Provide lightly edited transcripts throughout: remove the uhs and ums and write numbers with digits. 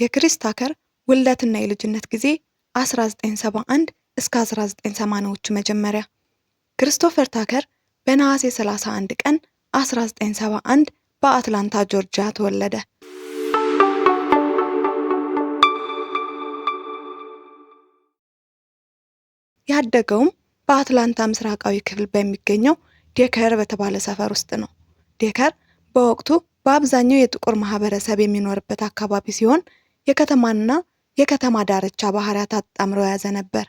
የክሪስ ታከር ውልደትና የልጅነት ጊዜ 1971 እስከ 1980ዎቹ መጀመሪያ። ክሪስቶፈር ታከር በነሐሴ 31 ቀን 1971 በአትላንታ ጆርጂያ ተወለደ። ያደገውም በአትላንታ ምስራቃዊ ክፍል በሚገኘው ዴከር በተባለ ሰፈር ውስጥ ነው። ዴከር በወቅቱ በአብዛኛው የጥቁር ማህበረሰብ የሚኖርበት አካባቢ ሲሆን የከተማና የከተማ ዳርቻ ባህሪያት አጣምሮ የያዘ ነበር።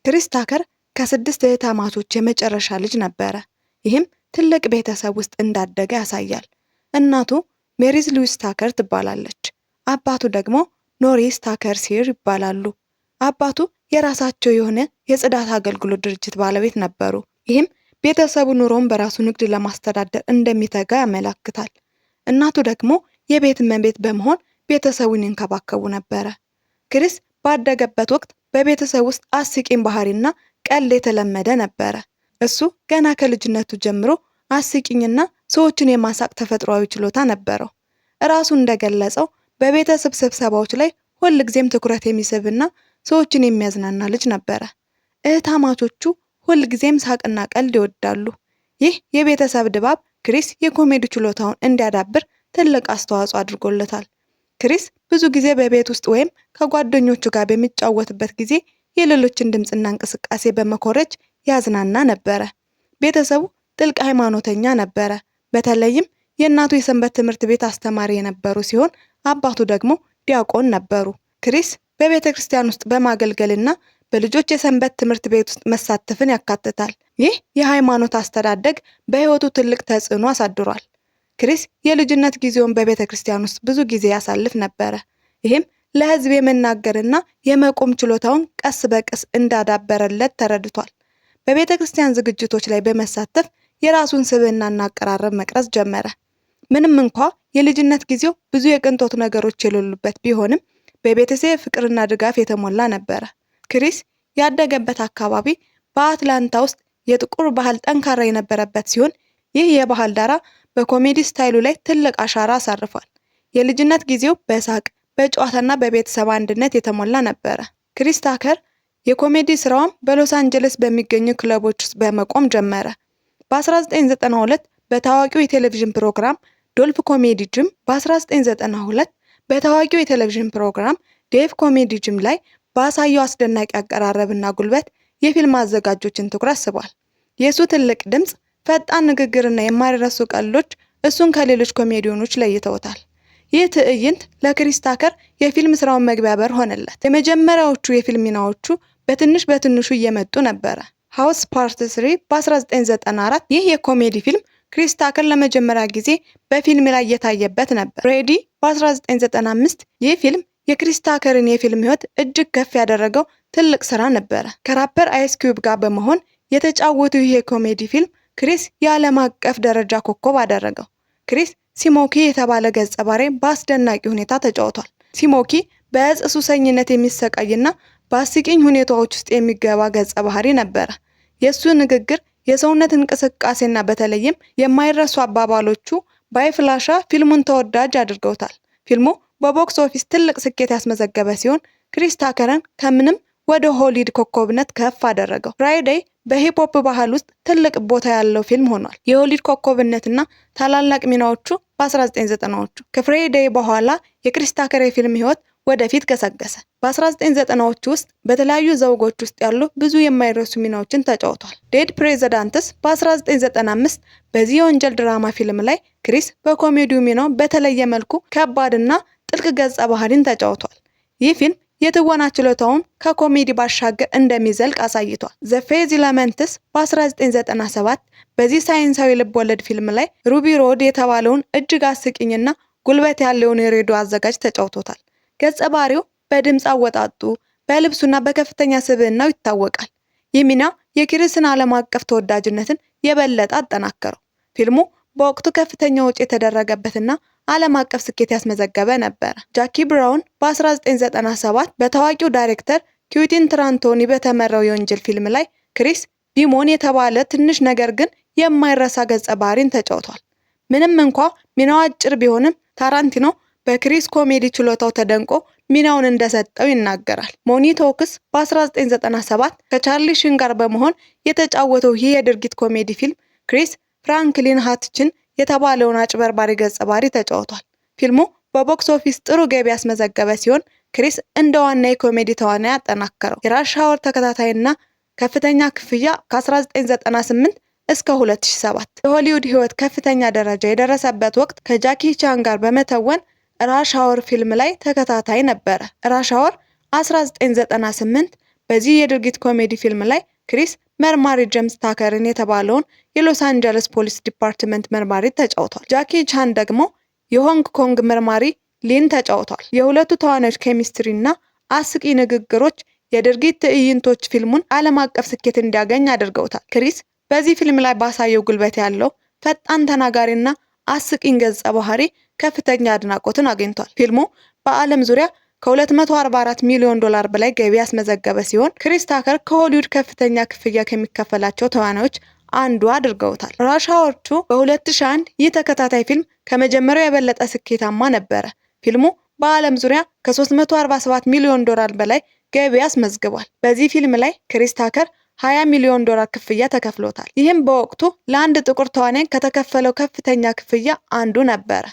ክሪስ ታከር ከስድስት እህትማማቾች የመጨረሻ ልጅ ነበረ። ይህም ትልቅ ቤተሰብ ውስጥ እንዳደገ ያሳያል። እናቱ ሜሪዝ ሉዊስ ታከር ትባላለች። አባቱ ደግሞ ኖሪስ ታከር ሲር ይባላሉ። አባቱ የራሳቸው የሆነ የጽዳት አገልግሎት ድርጅት ባለቤት ነበሩ። ይህም ቤተሰቡ ኑሮውን በራሱ ንግድ ለማስተዳደር እንደሚተጋ ያመላክታል። እናቱ ደግሞ የቤት እመቤት በመሆን ቤተሰቡን ይንከባከቡ ነበረ። ክሪስ ባደገበት ወቅት በቤተሰብ ውስጥ አስቂኝ ባህሪና ቀልድ የተለመደ ነበረ። እሱ ገና ከልጅነቱ ጀምሮ አስቂኝና ሰዎችን የማሳቅ ተፈጥሯዊ ችሎታ ነበረው። እራሱ እንደገለጸው በቤተሰብ ስብሰባዎች ላይ ሁልጊዜም ትኩረት የሚስብና ሰዎችን የሚያዝናና ልጅ ነበረ። እህትማማቾቹ ሁልጊዜም ሳቅና ቀልድ ይወዳሉ። ይህ የቤተሰብ ድባብ ክሪስ የኮሜዲ ችሎታውን እንዲያዳብር ትልቅ አስተዋጽኦ አድርጎለታል። ክሪስ ብዙ ጊዜ በቤት ውስጥ ወይም ከጓደኞቹ ጋር በሚጫወትበት ጊዜ የሌሎችን ድምፅና እንቅስቃሴ በመኮረጅ ያዝናና ነበረ። ቤተሰቡ ጥልቅ ሃይማኖተኛ ነበረ። በተለይም የእናቱ የሰንበት ትምህርት ቤት አስተማሪ የነበሩ ሲሆን አባቱ ደግሞ ዲያቆን ነበሩ። ክሪስ በቤተ ክርስቲያን ውስጥ በማገልገልና በልጆች የሰንበት ትምህርት ቤት ውስጥ መሳተፍን ያካትታል። ይህ የሃይማኖት አስተዳደግ በሕይወቱ ትልቅ ተጽዕኖ አሳድሯል። ክሪስ የልጅነት ጊዜውን በቤተ ክርስቲያን ውስጥ ብዙ ጊዜ ያሳልፍ ነበረ። ይህም ለሕዝብ የመናገርና የመቆም ችሎታውን ቀስ በቀስ እንዳዳበረለት ተረድቷል። በቤተ ክርስቲያን ዝግጅቶች ላይ በመሳተፍ የራሱን ስብዕናና አቀራረብ መቅረጽ ጀመረ። ምንም እንኳ የልጅነት ጊዜው ብዙ የቅንጦት ነገሮች የሌሉበት ቢሆንም በቤተሰብ ፍቅርና ድጋፍ የተሞላ ነበረ። ክሪስ ያደገበት አካባቢ በአትላንታ ውስጥ የጥቁር ባህል ጠንካራ የነበረበት ሲሆን ይህ የባህል ዳራ በኮሜዲ style ኡ ላይ ትልቅ አሻራ አሳርፏል። የልጅነት ጊዜው በሳቅ፣ በጨዋታና በቤተሰብ አንድነት የተሞላ ነበረ። ክሪስ ታከር የኮሜዲ ስራውን በሎስ አንጀለስ በሚገኙ ክለቦች ውስጥ በመቆም ጀመረ። በ1992 በታዋቂው የቴሌቪዥን ፕሮግራም Def Comedy Jam በ1992 በታዋቂው የቴሌቪዥን ፕሮግራም Def Comedy Jam ላይ ባሳየው አስደናቂ አቀራረብና ጉልበት የፊልም አዘጋጆችን ትኩረት ስቧል። የእሱ ትልቅ ድምፅ፣ ፈጣን ንግግርና የማይረሱ ቀልዶች እሱን ከሌሎች ኮሜዲዮኖች ለይተውታል። ይህ ትዕይንት ለክሪስ ታከር የፊልም ስራውን መግቢያ በር ሆነለት። የመጀመሪያዎቹ የፊልም ሚናዎቹ በትንሽ በትንሹ እየመጡ ነበረ። House Party 3 በ1994 ይህ የኮሜዲ ፊልም ክሪስ ታከር ለመጀመሪያ ጊዜ በፊልም ላይ የታየበት ነበር። Ready በ1995 ይህ ፊልም የክሪስ ታከርን የፊልም ህይወት እጅግ ከፍ ያደረገው ትልቅ ስራ ነበረ። ከራፐር አይስ ኪዩብ ጋር በመሆን የተጫወቱ ይህ የኮሜዲ ፊልም ክሪስ የዓለም አቀፍ ደረጃ ኮከብ አደረገው። ክሪስ ሲሞኪ የተባለ ገጸ ባህሪ በአስደናቂ ሁኔታ ተጫውቷል። ሲሞኪ በእጽ ሱሰኝነት የሚሰቃይና በአስቂኝ ሁኔታዎች ውስጥ የሚገባ ገጸ ባህሪ ነበረ። የእሱ ንግግር፣ የሰውነት እንቅስቃሴና በተለይም የማይረሱ አባባሎቹ "Bye Felicia" ፊልሙን ተወዳጅ አድርገውታል። ፊልሙ በ box office ትልቅ ስኬት ያስመዘገበ ሲሆን ክሪስ ታከርን ከምንም ወደ ሆሊውድ ኮከብነት ከፍ አደረገው። Friday በሂፕ ሆፕ ባህል ውስጥ ትልቅ ቦታ ያለው ፊልም ሆኗል። የሆሊውድ ኮከብነትና ታላላቅ ሚናዎቹ በ1990ዎቹ። ከ Friday በኋላ የክሪስ ታከር የፊልም ህይወት ወደፊት ገሰገሰ። በ1990ዎቹ ውስጥ በተለያዩ ዘውጎች ውስጥ ያሉ ብዙ የማይረሱ ሚናዎችን ተጫውቷል። Dead Presidents በ1995 በዚህ የወንጀል ድራማ ፊልም ላይ ክሪስ በኮሜዲው ሚናው በተለየ መልኩ ከባድና ጥልቅ ገጸ ባህሪን ተጫውቷል። ይህ ፊልም የትወና ችሎታውን ከኮሜዲ ባሻገር እንደሚዘልቅ አሳይቷል። The Fifth Element በ1997 በዚህ ሳይንሳዊ ልብወለድ ፊልም ላይ ሩቢ ሮድ የተባለውን እጅግ አስቂኝና ጉልበት ያለውን የሬዲዮ አዘጋጅ ተጫውቶታል። ገጸ ባህሪው በድምፅ አወጣጡ፣ በልብሱና በከፍተኛ ስብዕናው ይታወቃል። ይህ ሚና የክሪስን ዓለም አቀፍ ተወዳጅነትን የበለጠ አጠናከረው። ፊልሙ በወቅቱ ከፍተኛ ወጪ የተደረገበትና ዓለም አቀፍ ስኬት ያስመዘገበ ነበር። ጃኪ ብራውን በ1997 በታዋቂው ዳይሬክተር ኩዊንቲን ታራንቲኖ በተመራው የወንጀል ፊልም ላይ ክሪስ ዲሞን የተባለ ትንሽ ነገር ግን የማይረሳ ገጸ ባህሪን ተጫውቷል። ምንም እንኳ ሚናው አጭር ቢሆንም ታራንቲኖ በክሪስ ኮሜዲ ችሎታው ተደንቆ ሚናውን እንደሰጠው ይናገራል። Money Talks በ1997 ከቻርሊ ሺን ጋር በመሆን የተጫወተው ይህ የድርጊት ኮሜዲ ፊልም ክሪስ ፍራንክሊን ሃትችን የተባለውን አጭበርባሪ ገጸ ባህሪ ተጫውቷል። ፊልሙ በ box office ጥሩ ገቢ ያስመዘገበ ሲሆን ክሪስ እንደ ዋና የኮሜዲ ተዋናይ አጠናከረው። የ Rush Hour ተከታታይና ከፍተኛ ክፍያ ከ1998 እስከ 2007 የሆሊውድ ህይወት ከፍተኛ ደረጃ የደረሰበት ወቅት ከጃኪ ቻን ጋር በመተወን Rush Hour ፊልም ላይ ተከታታይ ነበረ። Rush Hour 1998። በዚህ የድርጊት ኮሜዲ ፊልም ላይ ክሪስ መርማሪ ጄምስ ታከርን የተባለውን የሎስ አንጀለስ ፖሊስ department መርማሪ ተጫውቷል። ጃኪ ቻን ደግሞ የሆንግ ኮንግ መርማሪ ሊን ተጫውቷል። የሁለቱ ተዋናዮች ኬሚስትሪ እና አስቂኝ ንግግሮች የድርጊት ትዕይንቶች ፊልሙን ዓለም አቀፍ ስኬት እንዲያገኝ አድርገውታል። ክሪስ በዚህ ፊልም ላይ ባሳየው ጉልበት ያለው ፈጣን ተናጋሪና አስቂኝ ገጸ ባህሪ ከፍተኛ አድናቆትን አግኝቷል። ፊልሙ በዓለም ዙሪያ ከ244 ሚሊዮን ዶላር በላይ ገቢ ያስመዘገበ ሲሆን ክሪስ ታከር ከሆሊውድ ከፍተኛ ክፍያ ከሚከፈላቸው ተዋናዮች አንዱ አድርገውታል። Rush Hour 2 በ2001። ይህ ተከታታይ ፊልም ከመጀመሪያው የበለጠ ስኬታማ ነበረ። ፊልሙ በዓለም ዙሪያ ከ347 ሚሊዮን ዶላር በላይ ገቢ አስመዝግቧል። በዚህ ፊልም ላይ ክሪስ ታከር 20 ሚሊዮን ዶላር ክፍያ ተከፍሎታል። ይህም በወቅቱ ለአንድ ጥቁር ተዋናይ ከተከፈለው ከፍተኛ ክፍያ አንዱ ነበረ።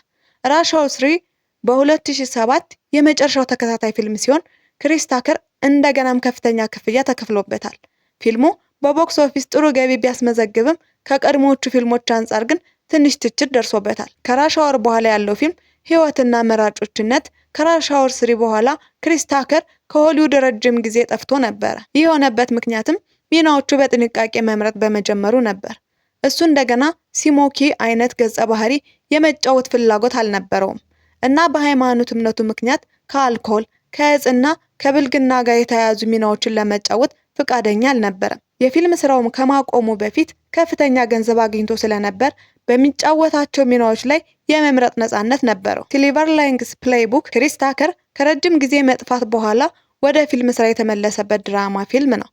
Rush Hour 3 በ2007 የመጨረሻው ተከታታይ ፊልም ሲሆን ክሪስ ታከር እንደገናም ከፍተኛ ክፍያ ተከፍሎበታል። ፊልሙ በ box office ጥሩ ገቢ ቢያስመዘግብም ከቀድሞዎቹ ፊልሞች አንጻር ግን ትንሽ ትችት ደርሶበታል። ከ Rush Hour በኋላ ያለው ፊልም ህይወትና መራጮችነት። ከ Rush Hour 3 በኋላ ክሪስ ታከር ከሆሊውድ ረጅም ጊዜ ጠፍቶ ነበረ። ይህ የሆነበት ምክንያትም ሚናዎቹ በጥንቃቄ መምረጥ በመጀመሩ ነበር። እሱ እንደገና ስሞኪ አይነት ገጸ ባህሪ የመጫወት ፍላጎት አልነበረውም እና በሃይማኖት እምነቱ ምክንያት ከአልኮል፣ ከእጽና ከብልግና ጋር የተያያዙ ሚናዎችን ለመጫወት ፈቃደኛ አልነበረም። የፊልም ስራውም ከማቆሙ በፊት ከፍተኛ ገንዘብ አግኝቶ ስለነበር በሚጫወታቸው ሚናዎች ላይ የመምረጥ ነፃነት ነበረው። Silver Linings Playbook ክሪስ ታከር ከረጅም ጊዜ መጥፋት በኋላ ወደ ፊልም ስራ የተመለሰበት ድራማ ፊልም ነው።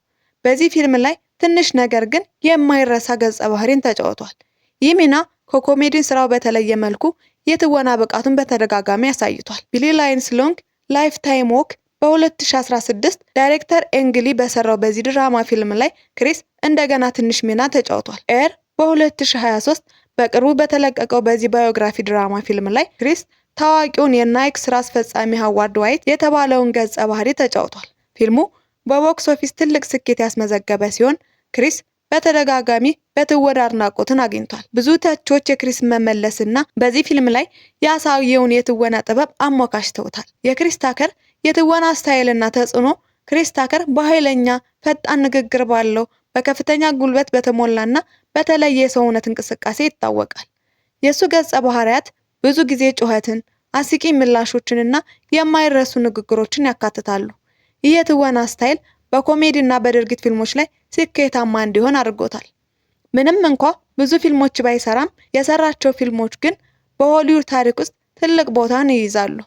በዚህ ፊልም ላይ ትንሽ ነገር ግን የማይረሳ ገጸ ባህሪን ተጫውቷል። ይህ ሚና ከኮሜዲ ስራው በተለየ መልኩ የትወና ብቃቱን በተደጋጋሚ አሳይቷል። Billy Lynn's Long Lifetime Walk በ2016 ዳይሬክተር አንግ ሊ በሰራው በዚህ ድራማ ፊልም ላይ ክሪስ እንደገና ትንሽ ሚና ተጫውቷል። Air በ2023 በቅርቡ በተለቀቀው በዚህ biography ድራማ ፊልም ላይ ክሪስ ታዋቂውን የናይክ ስራ አስፈጻሚ ሃዋርድ ዋይት የተባለውን ገጸ ባህሪ ተጫውቷል። ፊልሙ በ box office ትልቅ ስኬት ያስመዘገበ ሲሆን ክሪስ በተደጋጋሚ በትወና አድናቆትን አግኝቷል። ብዙ ተቺዎች የክሪስ መመለስና በዚህ ፊልም ላይ ያሳየውን የትወና ጥበብ አሞካሽተውታል። የክሪስ ታከር የትወና style ና ተጽዕኖ። ክሪስ ታከር በኃይለኛ ፈጣን ንግግር ባለው፣ በከፍተኛ ጉልበት በተሞላና በተለየ የሰውነት እንቅስቃሴ ይታወቃል። የእሱ ገጸ ባህሪያት ብዙ ጊዜ ጩኸትን፣ አስቂኝ ምላሾችንና የማይረሱ ንግግሮችን ያካትታሉ። ይህ የትወና style በኮሜዲ እና በድርጊት ፊልሞች ላይ ስኬታማ እንዲሆን አድርጎታል። ምንም እንኳ ብዙ ፊልሞች ባይሰራም የሰራቸው ፊልሞች ግን በሆሊውድ ታሪክ ውስጥ ትልቅ ቦታን ይይዛሉ።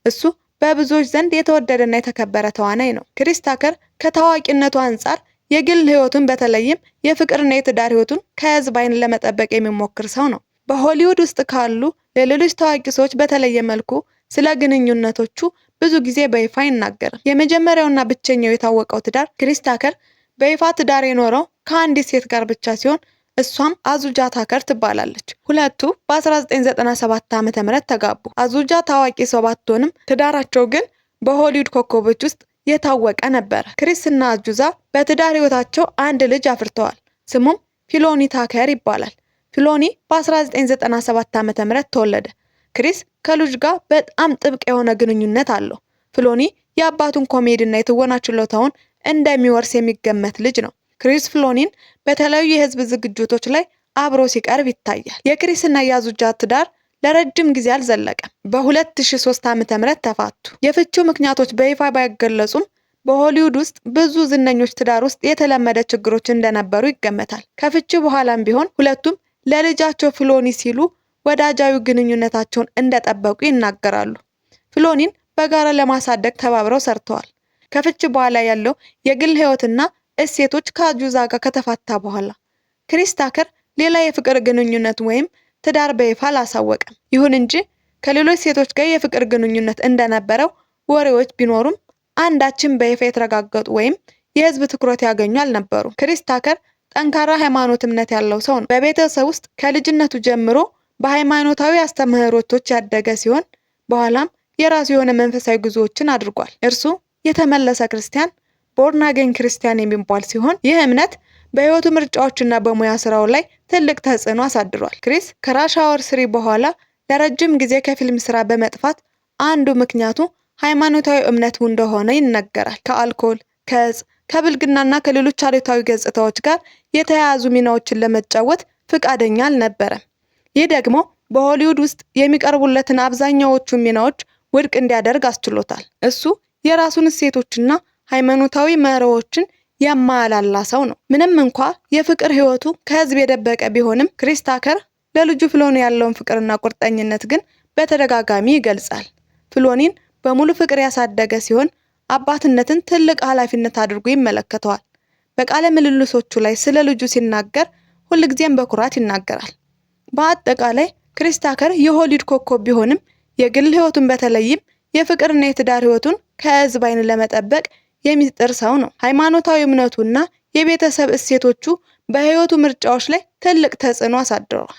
እሱ በብዙዎች ዘንድ የተወደደና የተከበረ ተዋናይ ነው። ክሪስ ታከር ከታዋቂነቱ አንጻር የግል ሕይወቱን በተለይም የፍቅርና የትዳር ሕይወቱን ከሕዝብ ዓይን ለመጠበቅ የሚሞክር ሰው ነው። በሆሊውድ ውስጥ ካሉ ለሌሎች ታዋቂ ሰዎች በተለየ መልኩ ስለ ግንኙነቶቹ ብዙ ጊዜ በይፋ አይናገርም። የመጀመሪያውና ብቸኛው የታወቀው ትዳር። ክሪስ ታከር በይፋ ትዳር የኖረው ከአንዲት ሴት ጋር ብቻ ሲሆን እሷም አዙጃ ታከር ትባላለች። ሁለቱ በ1997 ዓ.ም ተጋቡ። አዙጃ ታዋቂ ሰው ባትሆንም ትዳራቸው ግን በሆሊውድ ኮከቦች ውስጥ የታወቀ ነበረ። ክሪስ እና አጁዛ በትዳር ሕይወታቸው አንድ ልጅ አፍርተዋል። ስሙም ፊሎኒ ታከር ይባላል። ፊሎኒ በ1997 ዓ.ም ተወለደ። ክሪስ ከልጁ ጋር በጣም ጥብቅ የሆነ ግንኙነት አለው። ፍሎኒ የአባቱን ኮሜዲና የትወና ችሎታውን እንደሚወርስ የሚገመት ልጅ ነው። ክሪስ ፍሎኒን በተለያዩ የህዝብ ዝግጅቶች ላይ አብሮ ሲቀርብ ይታያል። የክሪስና የአዙጃ ትዳር ለረጅም ጊዜ አልዘለቀም። በ2003 ዓ.ም ተፋቱ። የፍቺው ምክንያቶች በይፋ ባይገለጹም በሆሊውድ ውስጥ ብዙ ዝነኞች ትዳር ውስጥ የተለመደ ችግሮች እንደነበሩ ይገመታል። ከፍቺው በኋላም ቢሆን ሁለቱም ለልጃቸው ፍሎኒ ሲሉ ወዳጃዊ ግንኙነታቸውን እንደጠበቁ ይናገራሉ። ፍሎኒን በጋራ ለማሳደግ ተባብረው ሰርተዋል። ከፍቺ በኋላ ያለው የግል ህይወትና እሴቶች። ከአጁዛ ጋር ከተፋታ በኋላ ክሪስ ታከር ሌላ የፍቅር ግንኙነት ወይም ትዳር በይፋ አላሳወቀም። ይሁን እንጂ ከሌሎች ሴቶች ጋር የፍቅር ግንኙነት እንደነበረው ወሬዎች ቢኖሩም አንዳችም በይፋ የተረጋገጡ ወይም የህዝብ ትኩረት ያገኙ አልነበሩም። ክሪስ ታከር ጠንካራ ሃይማኖት እምነት ያለው ሰው ነው። በቤተሰብ ውስጥ ከልጅነቱ ጀምሮ በሃይማኖታዊ አስተምህሮቶች ያደገ ሲሆን በኋላም የራሱ የሆነ መንፈሳዊ ጉዞዎችን አድርጓል። እርሱ የተመለሰ ክርስቲያን born again Christian የሚባል ሲሆን ይህ እምነት በህይወቱ ምርጫዎችና በሙያ ስራው ላይ ትልቅ ተጽዕኖ አሳድሯል። ክሪስ ከ Rush Hour 3 በኋላ ለረጅም ጊዜ ከፊልም ስራ በመጥፋት አንዱ ምክንያቱ ሃይማኖታዊ እምነቱ እንደሆነ ይነገራል። ከአልኮል፣ ከእጽ፣ ከብልግናና ከሌሎች አሉታዊ ገጽታዎች ጋር የተያያዙ ሚናዎችን ለመጫወት ፍቃደኛ አልነበረም። ይህ ደግሞ በሆሊውድ ውስጥ የሚቀርቡለትን አብዛኛዎቹ ሚናዎች ውድቅ እንዲያደርግ አስችሎታል። እሱ የራሱን እሴቶችና ሃይማኖታዊ መርሆዎችን የማያላላ ሰው ነው። ምንም እንኳ የፍቅር ህይወቱ ከህዝብ የደበቀ ቢሆንም ክሪስ ታከር ለልጁ ፍሎኒ ያለውን ፍቅርና ቁርጠኝነት ግን በተደጋጋሚ ይገልጻል። ፍሎኒን በሙሉ ፍቅር ያሳደገ ሲሆን አባትነትን ትልቅ ኃላፊነት አድርጎ ይመለከተዋል። በቃለ ምልልሶቹ ላይ ስለ ልጁ ሲናገር ሁልጊዜም በኩራት ይናገራል። በአጠቃላይ ክሪስ ታከር የሆሊውድ ኮከብ ቢሆንም የግል ህይወቱን በተለይም የፍቅርና የትዳር ህይወቱን ከህዝብ ዓይን ለመጠበቅ የሚጥር ሰው ነው። ሃይማኖታዊ እምነቱና የቤተሰብ እሴቶቹ በህይወቱ ምርጫዎች ላይ ትልቅ ተጽዕኖ አሳድረዋል።